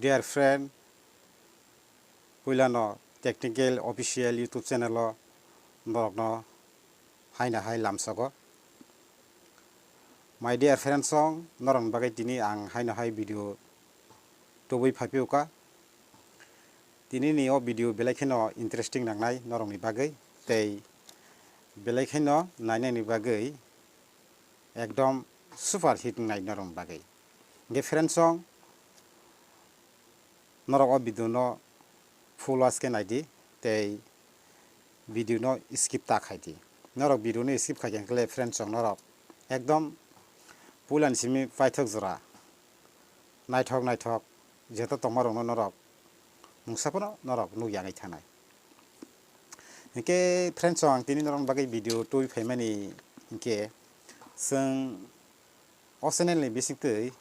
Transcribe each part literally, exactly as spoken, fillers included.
Dear friend, puilano Technical Official YouTube channel o norokno haino hai lamsogo. My dear friends song, norokni bagwi tini ang haino hai video tubui phaiphio kha. Tini ni o video belai kheno interesting nangnai norokni bagwi, tei belai kheno nainani bagwi ekdom super hit wngnai norokni bagwi. Hwnkhe friends song, norok o video no full watch khe naidi tei video no skip ta khaidi. Norok video no skip khaikhe hwnkhe friends song norok ekdom puilani simi paithak jora naithok naithok jeto tongmarokno norok mungsa phano norok nukya wngwi thanai. Hwnkhe friends song, ang tini norokni bagwi video tubui phaimani hwnkhe chwng o channel ni bisingtwi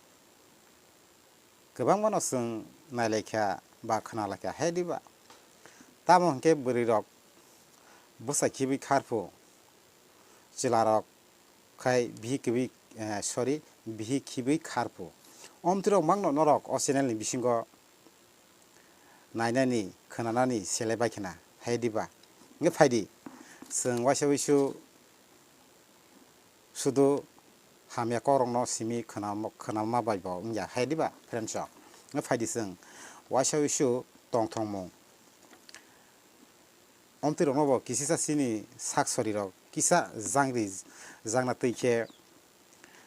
kwbangmano chwng nailaikha ba khwnalaikha hai diba? Tamo hwnkhe bwrwirok bwsa khibwi kharphu, chwlarok khai bihi khibwi, eh, sorry, bihi khibwi kharphu. Omtwirok mangno norok o channel ni bisingo nainani, khwnanani sele bai khna hai diba? Hwnkhe phaidi, chwng waisa wisu sudu hamya kokrokno simi khwnam-, khwnama bai bo wngya hai diba, friends rok? Hwnkhe phaidi chwng waisa wisu tongthokmung. Omtwirokno bo kisisa chini sak sorirok kisa jangri jangna twi khe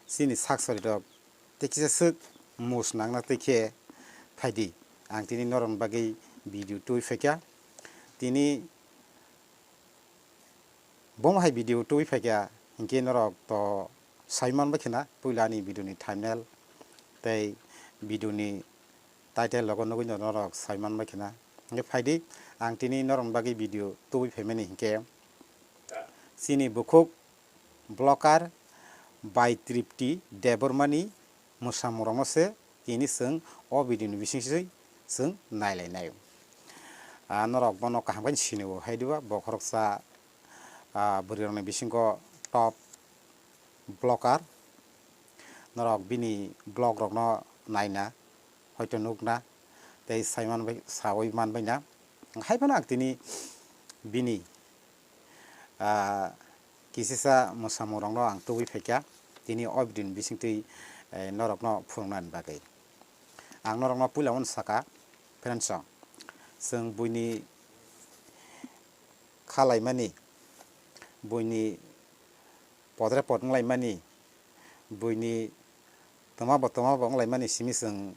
chini sak sorirok tei kisa swk mus nangna twi khe phaidi. Ang tini norokni bagwi video tubui phaikha. Tini bomo hai video tubui phaikha hinkhe norok to sai manbai khna puila ani video ni thumbnail tei video ni title logo nugwi norok sai manbai khna. Hinkhe phaidi, ang tini norokni bagwi video tubui phaimani hinkhe chini bukhuk vlogger bai Tripti Debbarmani mwsamungrokno se tini chwng o video ni bising swi chwng nailainai. Ah, norok bono kaham khe sinio hai diba, bo khoroksa, ah, bwrwirokni bisingo top vlogger. Norok bini vlog rokno naina, hoito nukna tei sai manbai, saui manbaina. Hai phano ang tini bini, ah, kisisa mwsamungrokno ang tubui phaikha, tini o video ni bisingtwi, eh, norokno phunuknani bagwi. Ang norokno puila uansaka, friends rok, chwng buini khalaimani, buini podre pod wnglaimani, buini twma bo twma bo wnglaimani simi chwng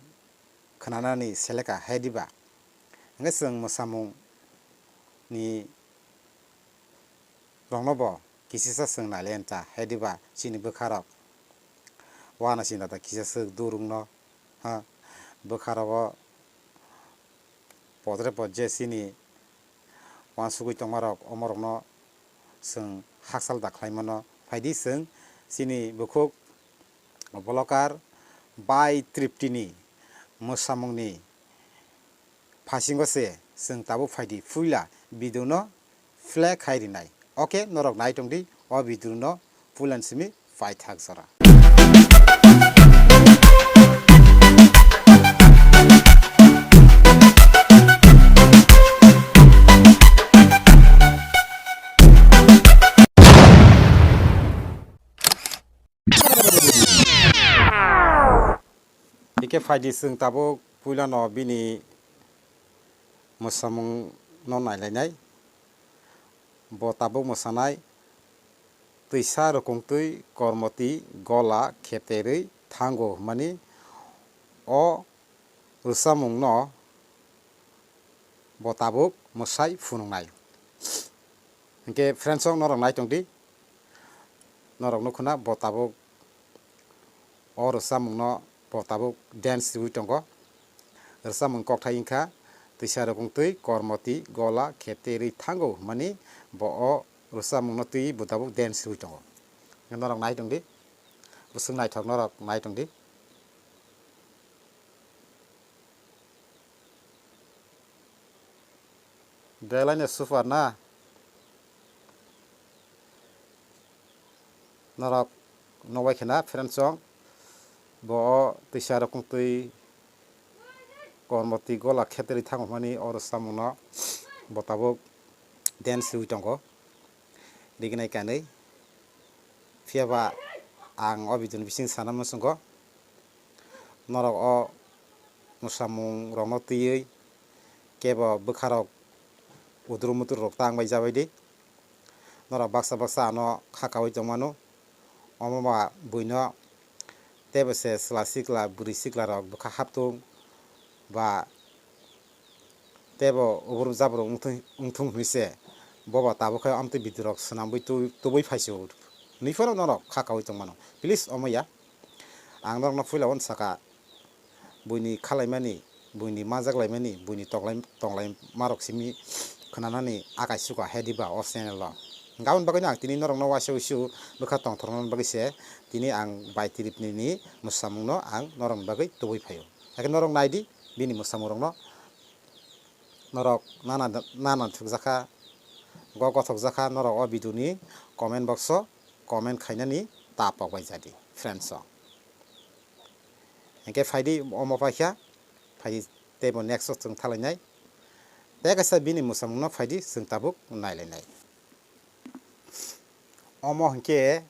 khwnanani seleka hai diba? Hwnkhe chwng mwsamung ni rokno bo kisisa chwng nailayan ta hai diba? Chini bwkha rok wana sinta ta kisa swk durung no, ha, bwkha rogo podre pod je chini uansugwi tongmarok, omorokno chwng hakchal da khlaimano. Phaidi chwng chini bukhuk vlogger bai Triptini mwsamungni phasingo se chwng tabuk phaidi puila video no play khai rinai. Oke, norok nai tongdi o video no pulan simi paithak jora. Hingke phaidi chwng tabuk puilano bini mwsamungno nailainai. Bo tabuk mwsanai twisa rwkungtwi kormoti gola kheterwi thango hwnmani o rwchapmungno bo tabuk mwsai phunuknai. Hinkhe friends rok norok nai tongdi, norok nukho na bo tabuk o rwchapmungno bo tabuk dance riwi tongo. Rwchapmung kokthai wngkha twisa rwkungtwi kormoti gola kheterwi thango hwnmani bo o rwchapmungno twiwi bo tabuk dance riwi tongo. Norok nai tongdi, bwswk naithok norok nai tongdi. Belai no super na. Norok nukbai khna friends rok, bo o twisa rwkungtwi Kormoti gola khetrwi thangmani o rwchapmungno bo tabuk dance rwui tongo, rignai kanwi. Phiyaba ang o video ni bising sana muchungo, norok o mwsamung rokno twiwi kebo bwkharok udru mudru rok tang bai jabai di. Norok baksa baksa ano kha kaui tongmano, omo ba buino tebo se chwla sikla bwrwi sikla rok bwkha haptung ba tebo ubur jabru wngthung hinwi se boba tabuk khe amtwi video rok swnamwi tu-, tubui phaisio hinwi phano norok kha kaui tongmano. Please omo ya, ang norokno puila uansaka buini khalaimani, buini majaklaimani, buini tonglai-, tonglaima rok simi khwnanani akai suka he diba o channel o. Aboni bagwino ang tini norokno waisa uisu bwkha tongthorna bagwi se tini ang bai trip nini mwsamungno ang norokni bagwi tubui phaio. Hakhe norok naidi bini mwsamungrokno. Norok nana, nana thukjakha, go gothokjakha, norok o video ni comment box o comment khainani ta pok bai jadi, friends o. Hinkhe phaidi omo paikha, phaidi teibo next o chwng thalainai. Tei kaisa bini mwsamungno phaidi chwng tabuk nailainai. Omo hinkhe,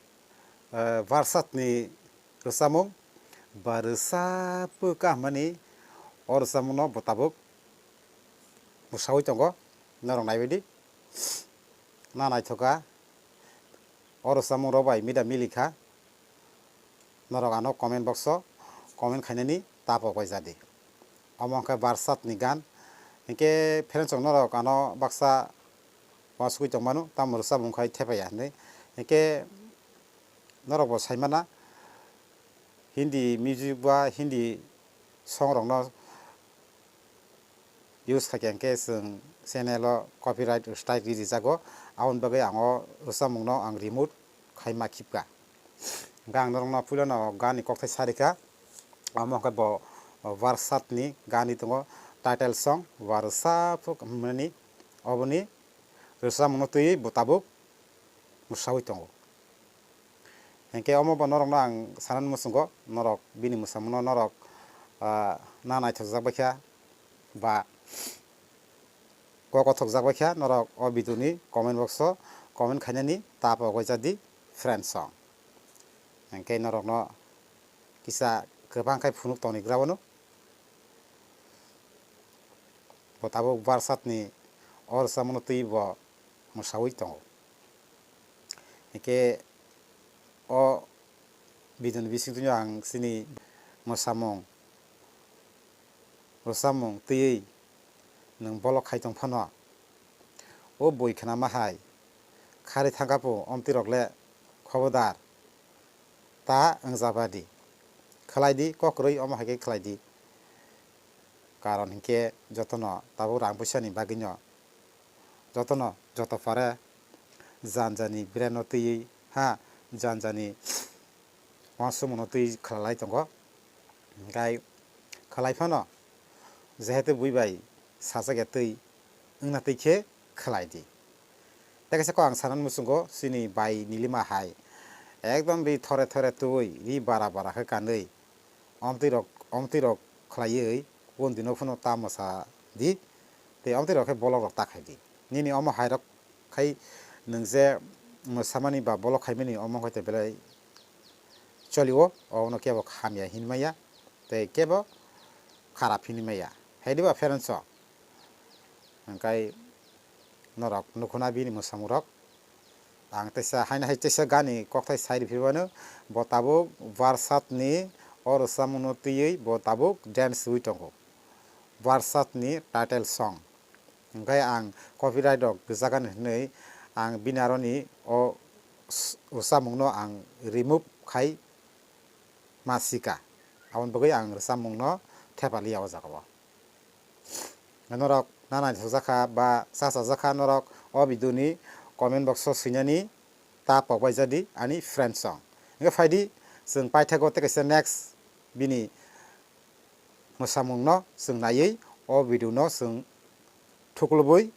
eh, Varsat ni rwchapmung ba rwchapmung kaham mani o rwchapmungno bo tabuk bwsaui tongo, norok naibaidi. Na naithoka o rwchapmung rok bai mida milikha, norok ano comment box o comment khainani ta pok bai jadi. Omo hinkhe Varsat ni gan, hinkhe friends rok norok ano baksa uansugui tongmano, tamo rwchapmung khai thepaiya hinwi. Hinkhe norok bo saimana Hindi music ba Hindi song rokno use khaikha hinkhe chwng channel o copyright strike ri rijago, aboni bagwi ang o rwchapmungno ang remove khai ma khibka. Hinkhe ang norokno puilano gani kokthai sarikha, omo hinkhe bo Varsat ni gani tongo, title song Varsat hwnmani, oboni rwchapmungno twiwi bo tabuk mwsaui tongo. Hinkhe omo bo norokno ang sanani muchungo, norok bini mwsamungno norok, ah, na naithokjak baikha ba kok kothokjak baikha, norok o video ni comment box o comment khainani ta pok bai jadi, friends o. Hinkhe norokno kisa kwbang khai phunuk tongni gra wano. Bo tabuk Varsat ni o rwchapmungno twiwi bo mwsaui tongo. Hinkhe o video ni bisingtwi ang chini mwsamung, rwchapmung twiwi nwng bolok khai tong phano, o bui khnama hai kharwi thangkha pho, omtwi rok le khobodar ta wngja ba di, khlai di, kok kwrwi omo hai khe khlai di. Karon hinkhe jotono tabuk rang puisa ni bagwi no jotono joto pare jani jani brand no twiwi ha, jani jani uansukmung no twiwi khlai lai tongo. Hinkhe khlai phano jehetu bui bai sajak ya twi wngna twi khe khlai di. Tei kaisa kok ang sanani muchungo, chini bai Nilima hai ekdom ri thore thore twi, ri bara bara khe kanwi, omtwi rok, omtwi rok khlaiwi, kundi no phano ta mwsa di, tei omtwi rok khe bolok rok ta khai di. Nini omo hai rok khai nwng je mwsamani ba bolok khaimani omo hai te belai choli o, obono kebo hamya hinmaya tei kebo kharap hinmaya. Hai diba friends o? Hwnkhe norok nukhuna bini mwsamung rok. Ang teisa haino hai teisa gani kokthai sai rw phibano, bo tabuk Varsat ni o rwchapmung no twiwi bo tabuk dance rwui tongo. Varsat ni title song. Hwnkhe ang copyright rok rwjak ani hwnwi ang bini aroni o s-, rwchapmung no ang remove khai ma sika. Aboni bagwi ang rwchapmung no thepa liya o jaga o. Norok na naithokjakha ba chachajakha, norok o video ni comment box o swinani ta pokbai jadi ani friends song. Hwnkhe phaidi chwng paithago tei kaisa next bini mwsamung no chwng naiwi o video no chwng thuklubui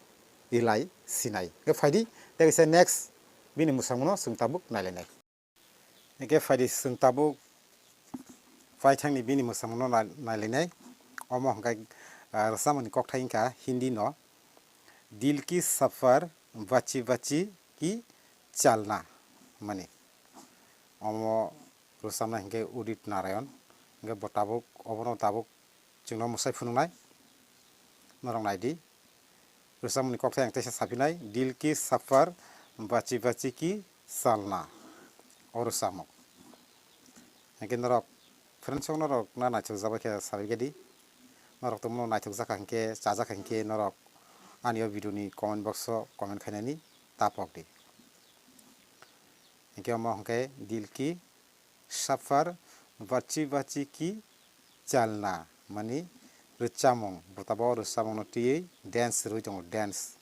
rilai sinai. Hwnkhe phaidi tei kaisa next bini mwsamung no chwng tabuk nailainai. Hwnkhe phaidi chwng tabuk paithakni bini mwsamungno nai-, nailainai. Omo hwnkhe, ah, rwchapmungni kokthai wngkha Hindi no, "Dil ki safar bachi bachi ki chalna" mani. Omo rwchapnai hwnkhe Udit Narayan. Hwnkhe bo tabuk, obono tabuk chwngno mwsai phunuknai. Norok naidi. Rwchapmungni kokthai ang teisa saphinai, "Dil ki safar bachi bachi ki chalna." O rwchapmung. Hwnkhe norok friends rok norok na naithokjak bai khe sabai khe di. Norok tongmano naithokjak kha hwnkhe, chajak kha hwnkhe norok ani o video ni comment box o comment khainani ta pok di. Hwnkhe omo hwnkhe "Dil ki safar bachi bachi ki chalna" mani rwchapmung. Bo tabuk o rwchapmungno twiwi dance rwui tongo, dance.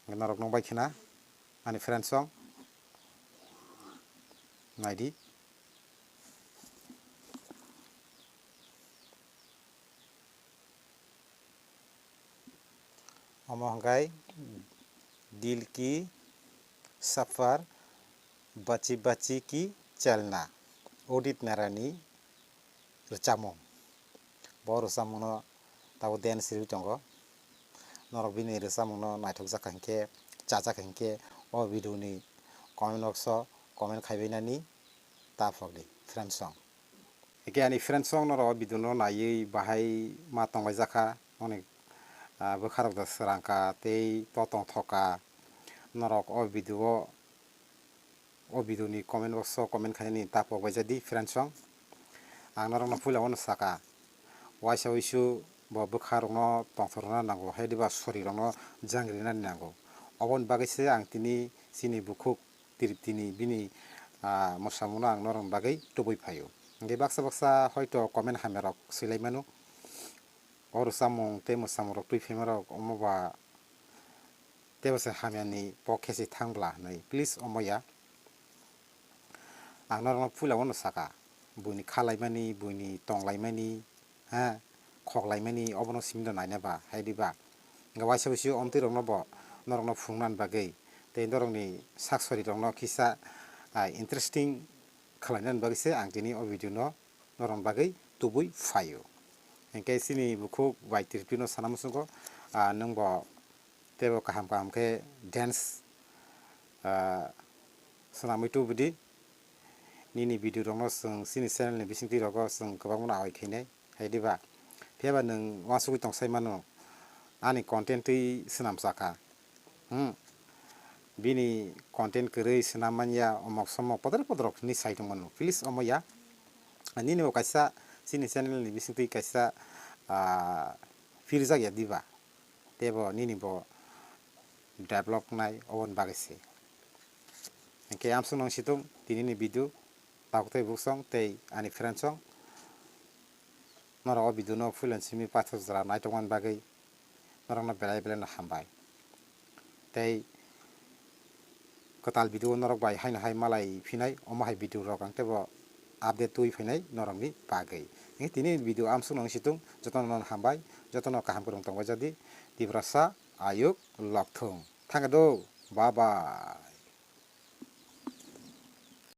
Norok nukbai khna ani friends rok naidi. Omo hwnkhe "Dil ki safar bachi bachi ki chalna", Udit Narayan ni rwchapmung. Bo rwchapmungno tabuk dance rwui tongo. Norok bini rwchapmungno naithokjak kha hwnkhe, chajak kha hwnkhe, o video ni comment box o comment khaibainani ta pok di, friends rok. Hwnkhe ani friends rok norok o video no naiwi bahai ma tonglaijak kha, noni, ah, bwkha rok da swrang kha tei to tongthok kha. Norok o video o, o video ni comment box o comment khainani ta pok bai jadi friends rok. Ang norok no puila uano saka, waisa uisu bo bwkha rok no tongthok rwna nango, hai diba sori rok no jang rinani nango. Oboni bagwi se ang tini chini bukhuk Tripti ni bini, ah, mwsamungno ang norokni bagwi tubui phaio. Hwnkhe baksa baksa hoito comment hamya rok swilai mano. O rwchapmung tei mwsamung rok twi phaima rok omo ba teibo se hamya ni pok khe se thang bla hinwi. Please omo ya. Ang norokno puila uano saka, buini kha laimani, buini tong laimani, ha, khok laimani, obono simi rw naina ba, hai di ba. Hwnkhe waisa waisa omtwi rokno bo norokno phunuknani bagwi tei norokni sak sori rokno kisa, ah, interesting khlainani bagwi se ang tini o video no norokni bagwi tubui phaio. Hwnkhe chini bukhuk bai Tripti no sana muchungo, ah, nwng bo teibo kaham kaham khe dance, ah, swnamwi tubudi. Nini video rokno chwng chini channel ni bisingtwi rogo chwng kwbangma no ahoi khainai, hai diba? Phiya ba nwng uansugwi tong sai mano, ani content twi swnam cha kha. Hmm. Bini content kwrwi swnam man ya, omok somok podrok podrok hinwi sai tong mano. Please omo ya. Nini bo kaisa chini channel ni bisingtwi kaisa, ah, phirjak ya diba? Teibo nini bo develop nai oboni bagwi se. Hwnkhe amsuk nang situng tini ni video tabuk tei buksong tei ani friends rok. Norok o video no full and simi paithak jora naitokmani bagwi norokno belai belai no hambai. Tei kwtal video norok bai haino hai malai phinai, omo hai video rok ang teibo update twi phainai norokni bagwi. Hwnkhe tini video amsuk nang situng, jotono no hambai, jotono kaham kwrwng tongbai jadi, Tiprasa ayuk lokthung. Thangkhe do, bye bye.